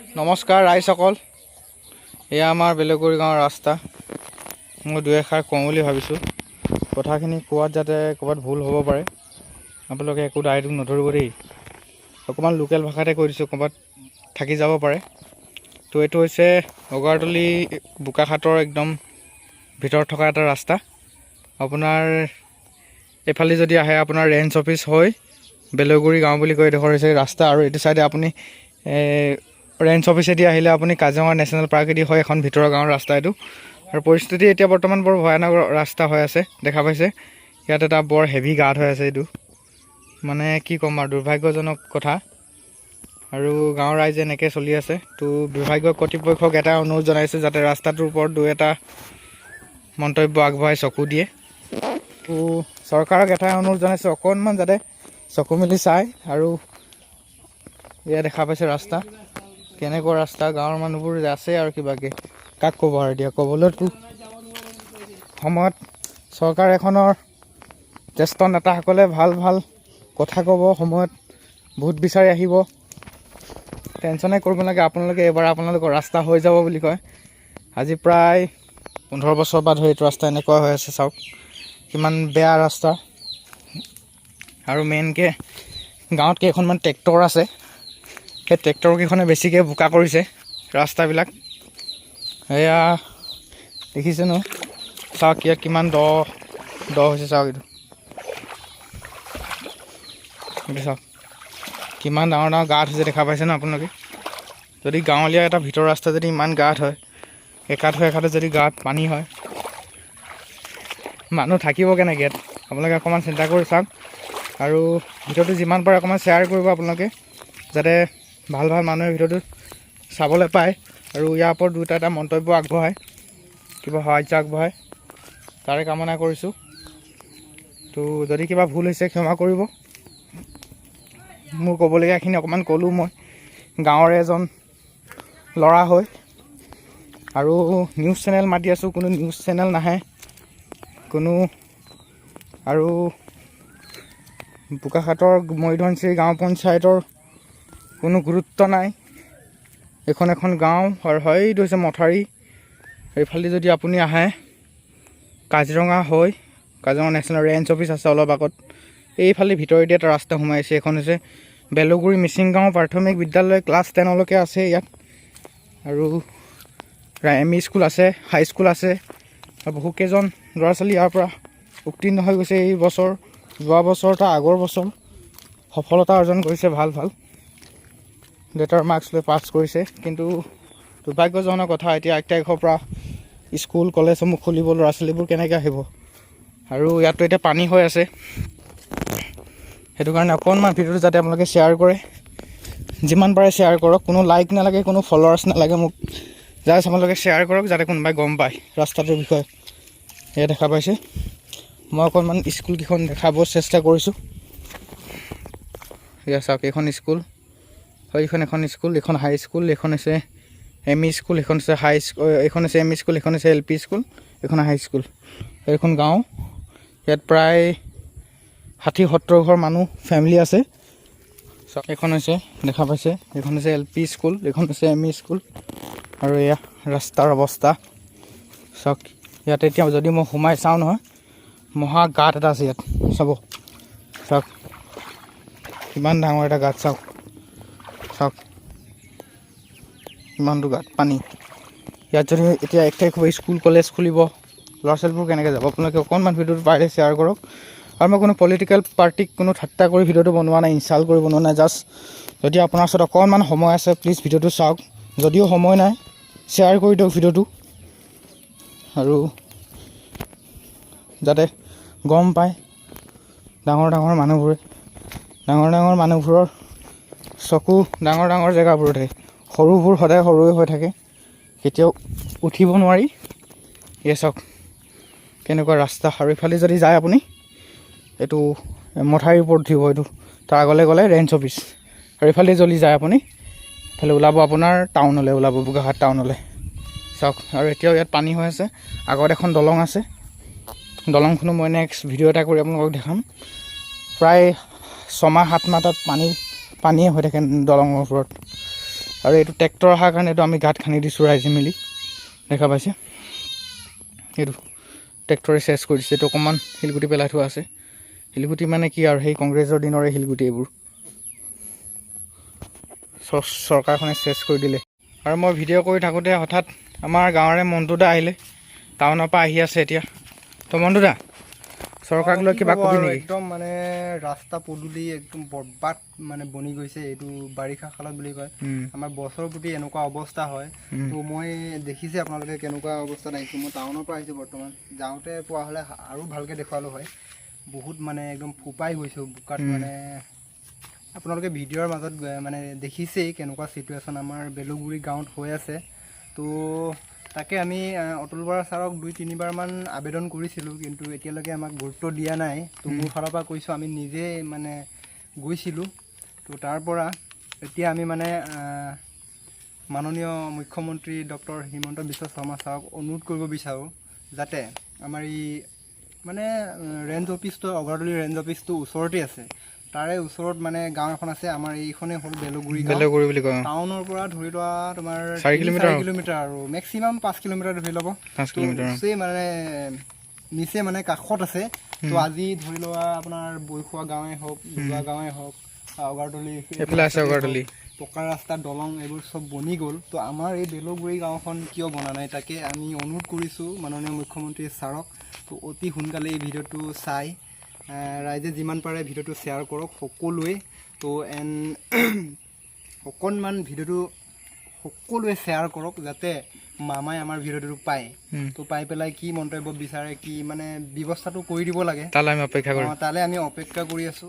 নমস্কাৰ ৰাইজসকল, এয়া আমাৰ বেলেগুৰি গাঁৱৰ ৰাস্তা। মই দুই এষাৰ কওঁ বুলি ভাবিছোঁ। কথাখিনি কোৱাত যাতে ক'ৰবাত ভুল হ'ব পাৰে, আপোনালোকে একো দায় দোষ নধৰিব দেই। অকণমান লোকেল ভাষাতে কৈ দিছোঁ, ক'ৰবাত থাকি যাব পাৰে। তো এইটো হৈছে অগাৰতলি বোকাখাটৰ একদম ভিতৰত থকা এটা ৰাস্তা। আপোনাৰ এইফালে যদি আহে, আপোনাৰ ৰেঞ্জ অফিচ হৈ বেলেগুৰি গাঁও বুলি কয় এডোখৰ হৈছে ৰাস্তা। আৰু এইটো চাইডে আপুনি ৰেঞ্জ অফিচেদি আহিলে আপুনি কাজিৰঙা নেশ্যনেল পাৰ্কেদি হয় এখন ভিতৰৰ গাঁৱৰ ৰাস্তা এইটো। আৰু পৰিস্থিতি এতিয়া বৰ্তমান বৰ ভয়ানক ৰাস্তা হৈ আছে, দেখা পাইছে। ইয়াত এটা বৰ হেভি গাঁত হৈ আছে। এইটো মানে কি ক'ম আৰু, দুৰ্ভাগ্যজনক কথা। আৰু গাঁৱৰ ৰাইজে এনেকৈ চলি আছে। তো বিভাগীয় কৰ্তৃপক্ষক এটা অনুৰোধ জনাইছোঁ, যাতে ৰাস্তাটোৰ ওপৰত দুই এটা মন্তব্য আগবঢ়াই চকু দিয়ে। তো চৰকাৰক এটাই অনুৰোধ জনাইছোঁ, অকণমান যাতে চকু মেলি চায়। আৰু এয়া দেখা পাইছে ৰাস্তা, কেনেকুৱা ৰাস্তা। গাঁৱৰ মানুহবোৰ আছে আৰু কিবাকে কাক ক'ব আৰু এতিয়া ক'বলৈতো সময়ত চৰকাৰ এখনৰ জ্যেষ্ঠ নেতাসকলে ভাল ভাল কথা ক'ব, সময়ত ভোট বিচাৰি আহিব। টেনশ্যনে কৰিব নালাগে আপোনালোকে, এইবাৰ আপোনালোকৰ ৰাস্তা হৈ যাব বুলি কয়। আজি প্ৰায় 15 বছৰৰ পৰা ধৰি এইটো ৰাস্তা এনেকুৱা হৈ আছে। চাওক কিমান বেয়া ৰাস্তা। আৰু মেইনকৈ গাঁৱত কেইখনমান ট্ৰেক্টৰ আছে, সেই ট্ৰেক্টৰকেইখনে বেছিকৈ বোকা কৰিছে ৰাস্তাবিলাক। এয়া দেখিছে ন? চাওক ইয়াত কিমান দ দ হৈছে। চাওক এইটো, এইটো চাওক, কিমান ডাঙৰ ডাঙৰ গাঁত হৈছে, দেখা পাইছে ন আপোনালোকে? যদি গাঁৱলীয়া এটা ভিতৰৰ ৰাস্তা যদি ইমান গাঁত হয়, একাঠো একাঠো যদি গাঁত পানী হয়, মানুহ থাকিব কেনেকৈ ইয়াত? আপোনালোকে অকণমান চিন্তা কৰি চাওক। আৰু ভিডিঅ'টো যিমান পাৰে অকণমান শ্বেয়াৰ কৰিব আপোনালোকে, যাতে ভাল ভাল মানুহে ভিডিঅ'টো চাবলৈ পায় আৰু ইয়াৰ ওপৰত দুটা এটা মন্তব্য আগবঢ়ায়, কিবা সাহাৰ্য আগবঢ়ায়, তাৰে কামনা কৰিছোঁ। তো যদি কিবা ভুল হৈছে ক্ষমা কৰিব। মোৰ ক'বলগীয়াখিনি অকণমান ক'লোঁ মই গাঁৱৰে এজন ল'ৰা হৈ। আৰু নিউজ চেনেল মাতি আছোঁ, কোনো নিউজ চেনেল নাহে কোনো। আৰু বোকাখাটৰ মৰিধনশ্ৰী গাঁও পঞ্চায়তৰ কোনো গুৰুত্ব নাই। এইখন এখন গাঁও আৰু হয় এইটো হৈছে মথাউৰি। এইফালেদি যদি আপুনি আহে কাজিৰঙা হৈ, কাজিৰঙা নেশ্যনেল ৰেঞ্জ অফিচ আছে অলপ আগত। এইফালে ভিতৰেদি এটা ৰাস্তা সোমাইছে। এইখন হৈছে বেলুগুৰি মিচিং গাঁও প্ৰাথমিক বিদ্যালয়, ক্লাছ 10লৈকে আছে ইয়াত। আৰু এম ই স্কুল আছে, হাই স্কুল আছে। আৰু বহুকেইজন ল'ৰা ছোৱালী ইয়াৰ পৰা উত্তীৰ্ণ হৈ গৈছে এই বছৰ, যোৱা বছৰ, তাৰ আগৰ বছৰ। সফলতা অৰ্জন কৰিছে, ভাল ভাল লেটাৰ মাৰ্কছ লৈ পাছ কৰিছে। কিন্তু দুৰ্ভাগ্যজনক কথা, এতিয়া 1 তাৰিখৰ পৰা স্কুল কলেজসমূহ খুলিব, ল'ৰা ছোৱালীবোৰ কেনেকৈ আহিব? আৰু ইয়াততো এতিয়া পানী হৈ আছে। সেইটো কাৰণে অকণমান ভিডিঅ'টো যাতে আপোনালোকে শ্বেয়াৰ কৰে, যিমান পাৰে শ্বেয়াৰ কৰক। কোনো লাইক নালাগে, কোনো ফলোৱাৰ্ছ নালাগে মোক। জাষ্ট আপোনালোকে শ্বেয়াৰ কৰক, যাতে কোনোবাই গম পায় ৰাস্তাটোৰ বিষয়ে। এয়া দেখা পাইছে, মই অকণমান স্কুলকেইখন দেখাব চেষ্টা কৰিছোঁ। এয়া চাওক, এইখন স্কুল হয়, এইখন এখন স্কুল, এইখন হাই স্কুল, এইখন হৈছে এম ই স্কুল, এইখন হৈছে হাই স্কুল, এইখন হৈছে এম ই স্কুল, এইখন হৈছে এল পি স্কুল, এইখন হাই স্কুল। এইখন গাঁও, ইয়াত প্ৰায় 60-70 ঘৰ মানুহ ফেমিলি আছে। চাওক, এইখন হৈছে, দেখা পাইছে, এইখন হৈছে এল পি স্কুল, এইখন হৈছে এম ই স্কুল। আৰু এয়া ৰাস্তাৰ অৱস্থা চাওক। ইয়াত এতিয়া যদি মই সোমাই চাওঁ নহয়, মহা গাঁত এটা আছে ইয়াত। চাব, চাওক কিমান ডাঙৰ এটা গাঁত। চাওক, চাওক ইমানটো গাঁত পানী। ইয়াত যদি এতিয়া 1 তাৰিখৰ পৰা স্কুল কলেজ খুলিব, ল'ৰা ছোৱালীবোৰ কেনেকৈ যাব? আপোনালোকে অকণমান ভিডিঅ'টো পাৰিলে শ্বেয়াৰ কৰক। আৰু মই কোনো পলিটিকেল পাৰ্টিক কোনো ঠাট্টা কৰি ভিডিঅ'টো বনোৱা নাই, ইনচাল্ট কৰি বনোৱা নাই। জাষ্ট যদি আপোনাৰ ওচৰত অকণমান সময় আছে, প্লিজ ভিডিঅ'টো চাওক। যদিও সময় নাই, শ্বেয়াৰ কৰি দিয়ক ভিডিঅ'টো, আৰু যাতে গম পায় ডাঙৰ ডাঙৰ মানুহবোৰে। ডাঙৰ ডাঙৰ মানুহবোৰৰ চকু ডাঙৰ ডাঙৰ জেগাবোৰত থাকে, সৰুবোৰ সদায় সৰুৱে হৈ থাকে, কেতিয়াও উঠিব নোৱাৰি। এই চাওক কেনেকুৱা ৰাস্তা। আৰু ইফালে যদি যায় আপুনি, এইটো মথাউৰিৰ ওপৰত উঠিব এইটো, তাৰ আগলৈ গ'লে ৰেঞ্জ অফিচ। আৰু ইফালে যদি যায় আপুনি, ইফালে ওলাব আপোনাৰ টাউনলৈ ওলাব, বোকাখাট টাউনলৈ। চাওক, আৰু এতিয়াও ইয়াত পানী হৈ আছে। আগত এখন দলং আছে, দলংখনো মই নেক্সট ভিডিঅ' এটা কৰি আপোনালোকক দেখাম। প্ৰায় 6 মাহ 7 মাহ তাত পানী পানীয়ে হৈ থাকে দলঙৰ ওপৰত। আৰু এইটো ট্ৰেক্টৰ অহাৰ কাৰণে এইটো আমি গাঁত খান্দি দিছোঁ ৰাইজে মিলি। দেখা পাইছে, এইটো ট্ৰেক্টৰে চেচ কৰি দিছে। এইটো অকণমান শিলগুটি পেলাই থোৱা আছে। শিলগুটি মানে কি আৰু, সেই কংগ্ৰেছৰ দিনৰে শিলগুটি এইবোৰ। চৰকাৰখনে চেচ কৰি দিলে। আৰু মই ভিডিঅ' কৰি থাকোঁতে হঠাৎ আমাৰ গাঁৱৰে মণ্টুদা আহিলে, টাউনৰ পৰা আহি আছে এতিয়া। তো মণ্টুদা, চৰকাৰক লৈ কি কিবা ক'ব কবি আৰু, নেকি? একদম মানে ৰাস্তা পদূলি একদম বৰবাদ মানে বনি গৈছে। এইটো বাৰিষা কালত বুলি কয়, আমাৰ বছৰ প্ৰতি এনেকুৱা অৱস্থা হয়। তো মই দেখিছে আপোনালোকে কেনেকুৱা অৱস্থাত আহিছোঁ। মই টাউনৰ পৰা আহিছোঁ বৰ্তমান। যাওঁতে পোৱা হ'লে আৰু ভালকৈ দেখুৱালোঁ হয়। বহুত মানে একদম ফোপাই গৈছোঁ বোকাত। মানে আপোনালোকে ভিডিঅ'ৰ মাজত মানে দেখিছেই কেনেকুৱা চিটুৱেশ্যন আমাৰ বেলুগুৰি গাঁৱত হৈ আছে। তো তাকে আমি অতুল বৰা ছাৰক 2-3 বাৰমান আবেদন কৰিছিলোঁ, কিন্তু এতিয়ালৈকে আমাক গুৰুত্ব দিয়া নাই। তো মোৰ ফালৰ পৰা কৈছোঁ, আমি নিজে মানে গৈছিলোঁ। তো তাৰ পৰা এতিয়া আমি মানে মাননীয় মুখ্যমন্ত্ৰী ডক্টৰ হিমন্ত বিশ্ব শৰ্মা ছাৰক অনুৰোধ কৰিব বিচাৰোঁ, যাতে আমাৰ এই মানে ৰেঞ্জ অফিচটো, অগৰতলি ৰেঞ্জ অফিচটো ওচৰতে আছে। তাৰে ওচৰত মানে গাঁও এখন আছে আমাৰ, এইখনেই হ'ল বেলুগুৰি গাঁও। বেলেগুৰি বুলি কয়, অ। টাউনৰ পৰা ধৰি লোৱা তোমাৰ 4 তিনি, কিলোমিটাৰ 4 হ'ব। কিলোমিটাৰ আৰু মেক্সিমাম 5 কিলোমিটাৰ ধৰি ল'ব। 5 তো কিলোমিটাৰ, অ। নিচেই মানে নিচে মানে কাষত আছে। তো আজি ধৰি লোৱা আপোনাৰ বৈখোৱা গাঁৱে হওক, দুৱা গাঁৱে হওক, অগাৰতলি এইফালে আছে অগাৰতলি। পকা ৰাস্তা, দলং এইবোৰ চব বনি গ'ল। তো আমাৰ এই বেলুগুৰি গাঁওখন কিয় বনা নাই, তাকে আমি অনুৰোধ কৰিছোঁ মাননীয় মুখ্যমন্ত্ৰী ছাৰক। তো অতি সোনকালে এই ভিডিঅ'টো চাই ৰাইজে যিমান পাৰে ভিডিঅ'টো শ্বেয়াৰ কৰক সকলোৱে। তো এণ্ড অকণমান ভিডিঅ'টো সকলোৱে শ্বেয়াৰ কৰক, যাতে মামাই আমাৰ ভিডিঅ'টো পায়। তো পাই পেলাই কি মন্তব্য বিচাৰে, কি মানে ব্যৱস্থাটো কৰি দিব লাগে। তালৈ আমি অপেক্ষা কৰিম। তালৈ আমি অপেক্ষা কৰি আছোঁ।